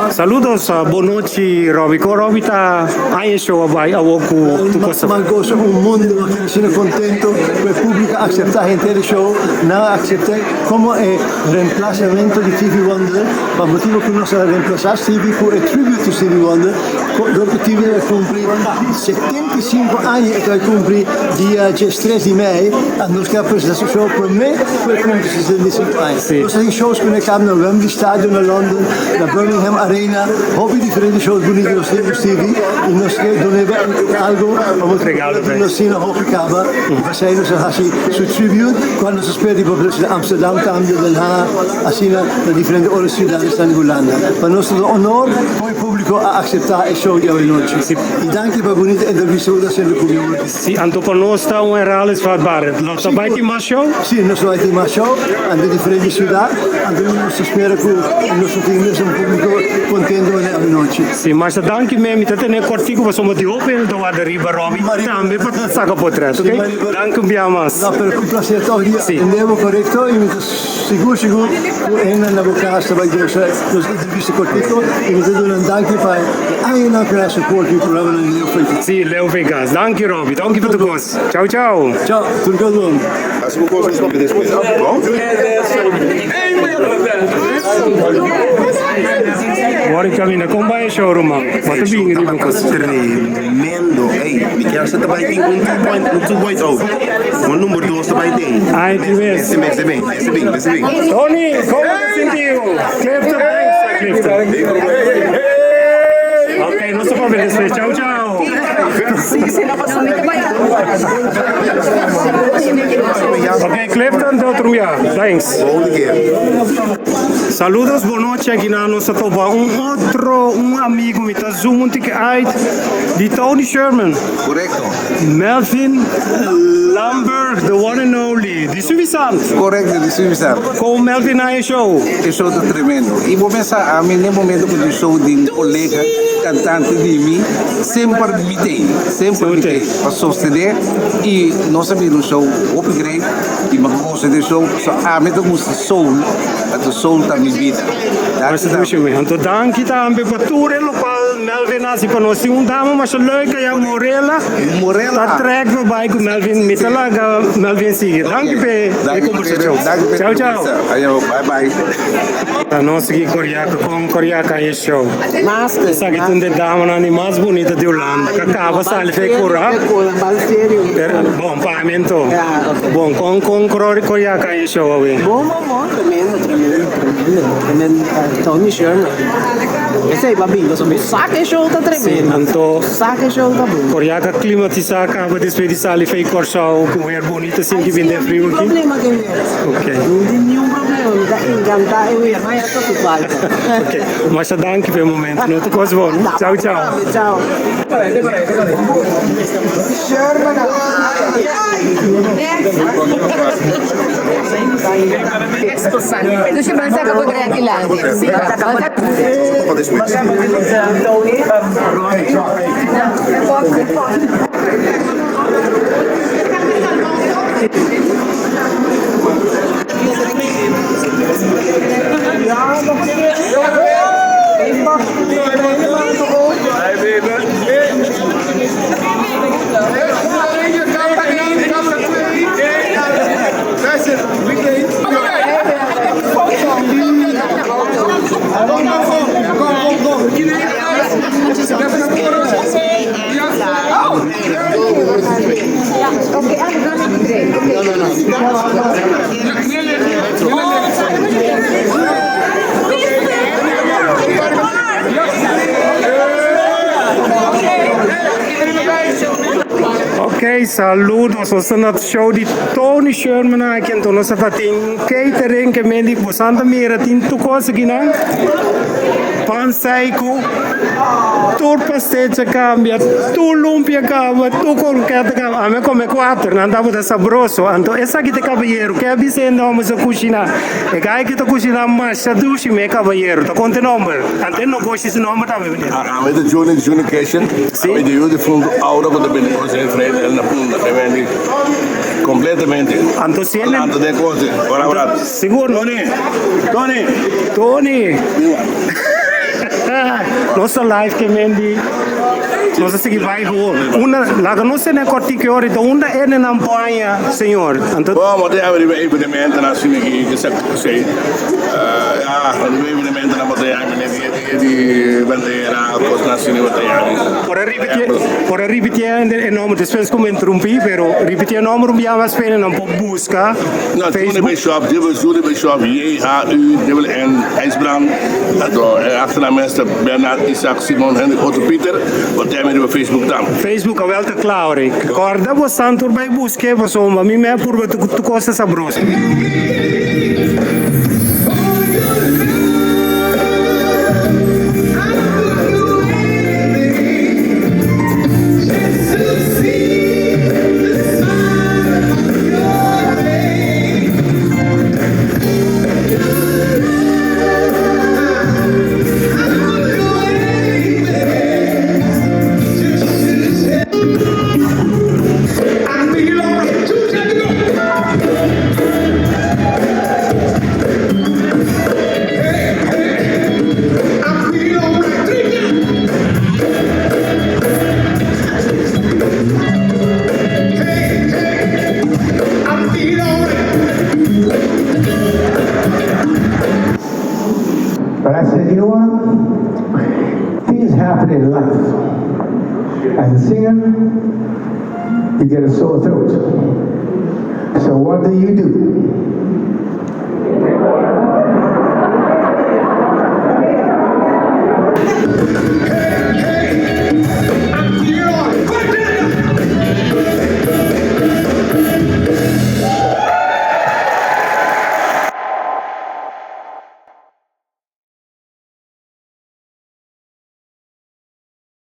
Saludos, bon nochi Robbie. Con Robbie ta haña show a bai awo cu tu cosa? M'a goza un mundo, m'a keda asina contento cu e publico a acepta henter e show. Nan a acepta como e reemplazamento di Stevie Wonder, pa motibo cu nos a reemplaza Stevie cu e tribute to Stevie Wonder, dor cu Stevie a cumpli 75 aña e ta bai cumpli dia diestres di mei, nos ke a presenta su show prome cu e cumpli 75 aña. Nos a tin shows cu ne caba na Wembley Stadium na London, na Birmingham Arena, hopi diferente shows bunito nos tin cu Stevie y nos ke dun'e algo pa motibo cu nos tin hopi caba y pasey nos a haci su tribute cual nos a spera di por na Amsterdam tambe, Den Haag, asina na diferente otro ciudadesnan di Hulanda. Pa nos ta un honor con e publico a acepta e show di awenochi y danki pa bunita entrevista cu ta haciendo cu mi. Si, anto pa nos ta un herhaal vatbaar. Nos ta bai tin mas show? Si, nos ta bai tin mas show anto diferente ciudad. Anto nos ta spera cu nos ta tin mes un publico contento manera anochi. Si, masha danki me. Mi ta tene cortico pasobra di hopi hende ta warda riba Robbie tambe pa saca potret, ok? Danki un bia mas. No, pero un placer toch di atende bo corecto y mi ta sigur sigur cu hendenan na bo cas ta bai goza nos entrevista cortico y mi ta duna un danki pa e añanan cu nan a support mi programanan di Leo Vegas. Si, Leo Vegas. Danki Robbie, danki pa tu cos. Chao chao. Chao, tur cos bon. Hasi bo cos nos papia despues, bon? Wòrdu kaminda kon bai e show ruman? Bo ta bini riba kos. Tremendo ey mi kier sa ta bai tin un two point un two point oh un number dos ta bai tin. Ay di mes. Mester mester bin mester bin mester bin. Tony komo ta sinti bo? Clifton thanks Clifton. Ok nos ta papia despues chao chao. Ok Clifton te otro bia thanks. Saludos bon nochi aki nan nos ta topa un otro un amigo mi ta zoom un tiki uit di Tony Sherman. Correcto. Melvin Lamberg the one and only di Suffisant. Correcto di Suffisant. Con Melvin na e show? E show ta tremendo y bo pensa ami n'e momento cu tin show di un colega cantante di mi semper mi t'ey semper mi t'ey pa sostene y nos a bira un show hopi great y mi a goza di e show so ami ta gusta soul anto soul ta mi bida. Danki tambe. Anto danki tambe pa tur e locual Melvin haci pa nos. Tin un dama masha leuk aya Morela. Morela. Ta trek pa bai cu Melvin. Mi ta laga Melvin sigui. Danki pa e conversacion. Chao chao. Ayo bye bye. Ta nos sigui Coriaca con Coriaca e show. Esaki ta un de damanan di mas bunita di Hulanda. Ca caba sali fe cura. Bon pa mi anto. Bon con con Coriaca e show awe. Bon bon bon tremendo tremendo tremendo tremendo Tony Sherman esey pa bin pasobra mi sa ke show ta tremendo Anto sa ke show ta bon. Coriaca climatisa caba despues di sali fey Corsou cu weer bonito sin ki bin den friu aki. No tin problema cu e weer. No tin niun problema mi ta encanta e weer maar ya ta su falta. Ok masha danki pa e momento no ta cos bon chao chao. Chao. Ok, saludos. Nos ta na show di Tony Sherman aki, anto nos ta tin catering ke men di bosan ta mira tin tur kos aki nan. Pan seiku, tur pastecha kambia, tur lumpia kaba, tur kroketa kaba. Ami a kome kuater, nan tabata sabroso. Anto esaki ta e kabayero ke a bisa hende homber sa kushina. E guy ki ta kushina masha dushi mi e kabayero. Ta konta e nomber. Anto e no goshi su nomber tambe meneer. Ami ta Juni, Juni Christian. Si. Ami ta yu di funtu Aura ku ta bini kos den Fred el na punda. E bendi completamente. Anto si el. Anto den kos den. Ora ora. Sigur. Tony! Tony! Tony! Nos ta live ke men di nos a sigui bai gewoon. Unda laga nos tene kòrtiko ahorita unda ene nan por haña señor. Anto. Bon, bo ta yama riba evenementonan asina aki ke sa kosei. Ya, riba evenementonan bo ta yama ne dia dia di bandera, kosnan asina bo ta yama. Por a ripiti por a ripiti e nomber despues ku mi interumpi pero ripiti e nomber un bia mas p'e nan por buska. No, Johnny Bishop, Julie Bishop, J-H-U-N-N, IJsbrand. Anto e achternaam is ta Bernard Isaac Simon Hendrik Otto Pieter. Bo ta mi riba Facebook tambe. Facebook awel ta kla ora. Kòrda bo san tur bai busk'é pasobra mi mei a purba tur kos ta sabroso. But I said, you know what? Things happen in life. As a singer, you get a sore throat. So what do you do?